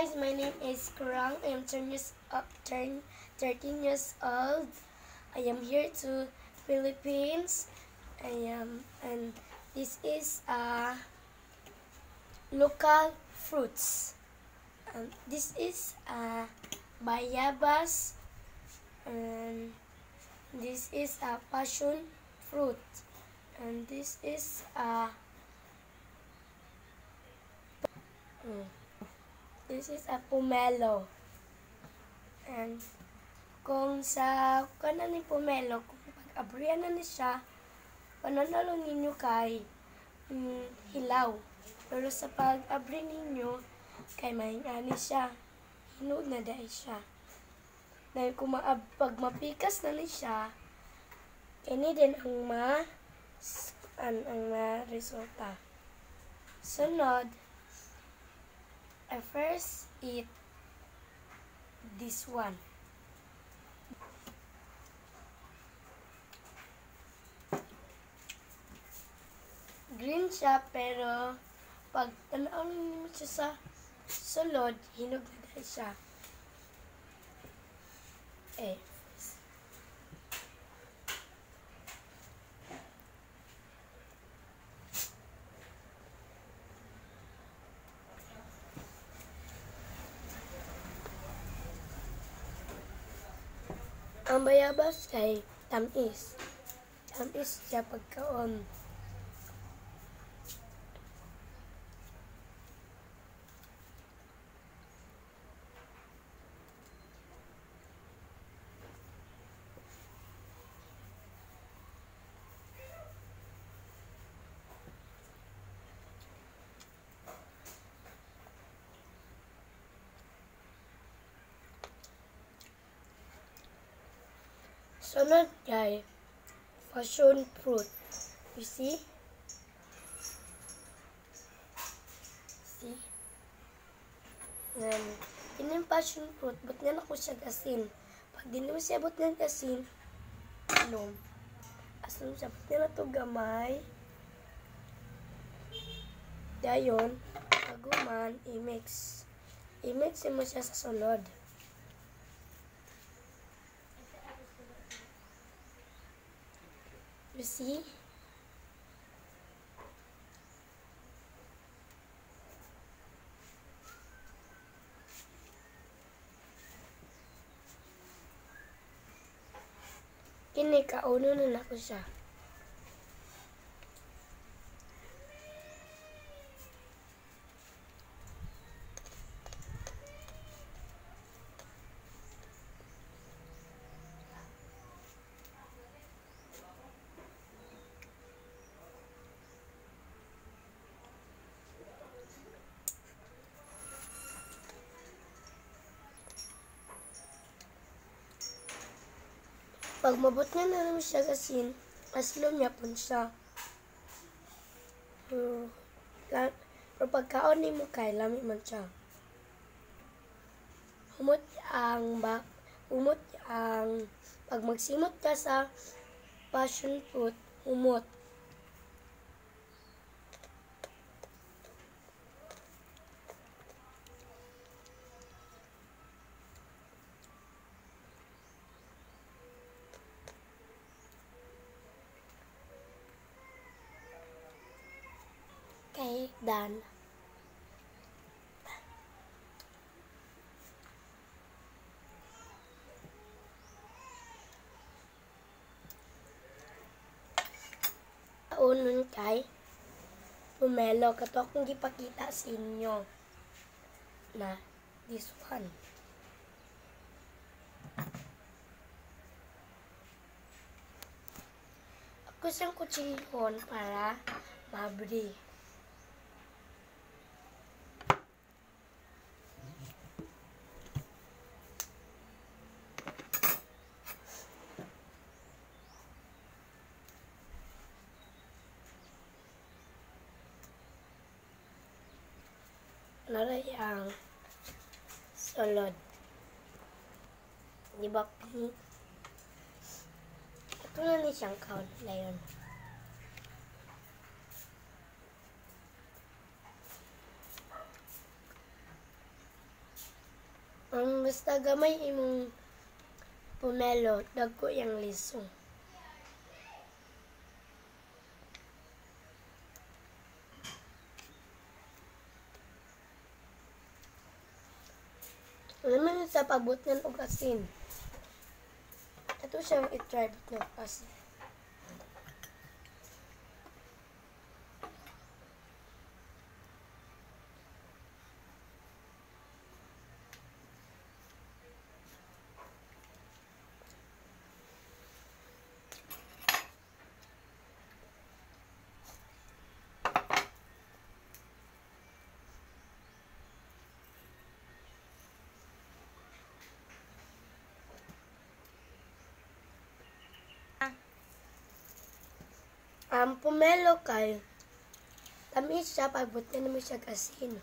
Guys, my name is Qurang. I am 13 years old. I am here to Philippines. I am, and this is local fruits. This is bayabas, and this is a passion fruit, and this is a this is a pomelo. And kung sa kanan ni pomelo, kung pag-abrihan na ni siya, pananalo ninyo kay hilaw. Pero sa pag-abri ninyo, kay mahingani siya, hinog na dahil siya. Dahil kung pag mapikas na ni siya, kini din ang ma-resulta. Sunod, I first eat this one. Green siya, pero pag tanaw mo siya sa sulod, hinog na siya. Eh. Ang bayabas kay tamis. Tamis siya pagkaon. Sunod kay passion fruit. You see? See? Then, kining passion fruit, but nga na ko siya gasin. Pag di mo siya but nga gasin, inom. Aslom siya, but nga na to gamay. Dayon, paguman, i-mix. I-mix mo siya sa sulod. You see? Kini kauno na nako siya. Pag mabot nga na naman siya gasin, aslom niya pun siya. Pero pagkaon ni mo kay lami man siya. Humot ang pag magsimot ka sa passion fruit, humot. Okay, done. Unon kay pomelo kato akong gipakita sa inyo na this one. Ako siyang kutsilyon para mabri. Naray ang sulod. Di ba pink? Ito na ni siyang kaon. Layon. Ang basta gamay imong pomelo, dagko yang liso. Alam mo sa pagbutnan og asin. Ito siyang i-try butnan og asin. Ang pomelo kay tamis siya pagbutnan mo siya asin.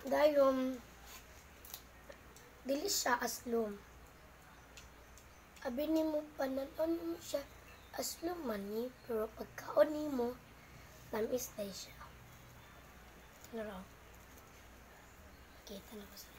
Dayon dili siya aslom. Abi nimo panan-aw nimo siya aslom man ni, pero pagkaon nimo tamis day siya. Ano raw? Pakita na ko sa inyo.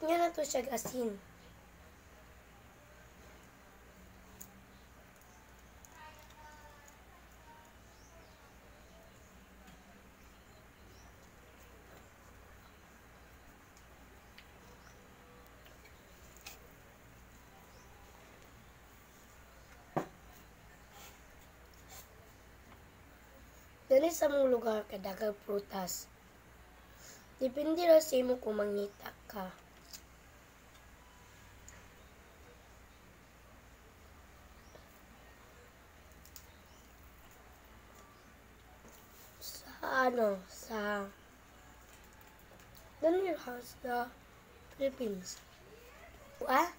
Nga na to siya asin. Dali sa mong lugar kadaghang prutas. Depende ra sa imo kung mangita ka. Sa the house sa Philippines. Ah?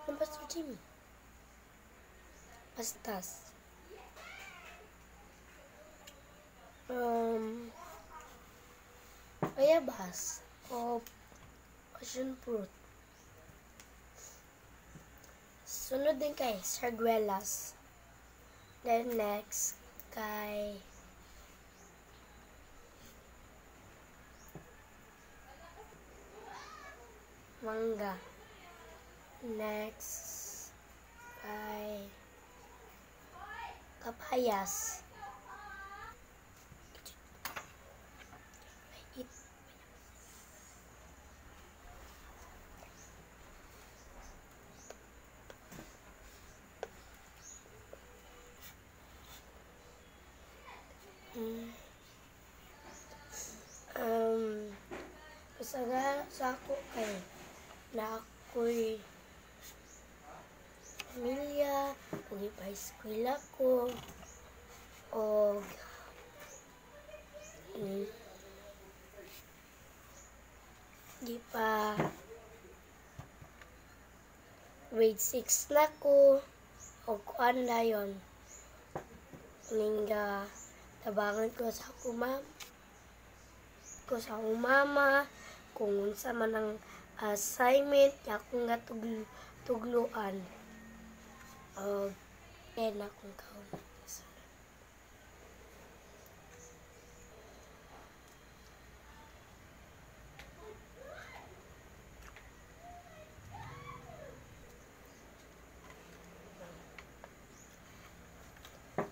Ang Pastor Jimmy. Pastas. Bayabas o passion fruit. Sunod din kay sarguelas. Then next kay mangga. Next kay kapayas. Sa ako kay na ako'y pamilya, ug ipa-eskwela ko, og gipa grade 6 na ko, og kuan na yon. Ningga tabangan ko sa akong mama, kung unsa man ang assignment akong nga tugluan. Og na akong kaon.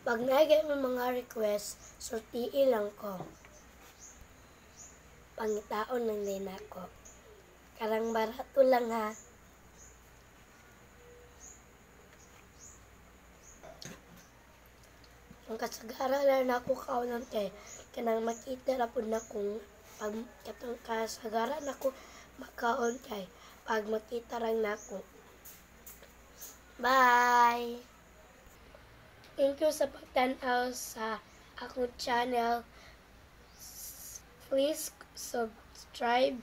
Pag naigay mo mga request, sultiin lang ko. Pangitaon ng din ako. Karang barato lang ha. Ang kasagara lang na ako kaunan kay kanang makita ra pud na kung pag katong kasagara na ko makaon kay pag makita rang nako. Bye. Thank you sa pagtan-aw sa akong channel. Please subscribe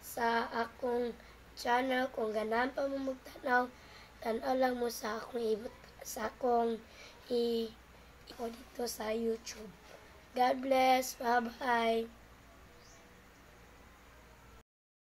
sa akong channel kung ganahan pa mo magtanaw, tan-aw lang mo sa akong dito sa YouTube. God bless. Bye-bye.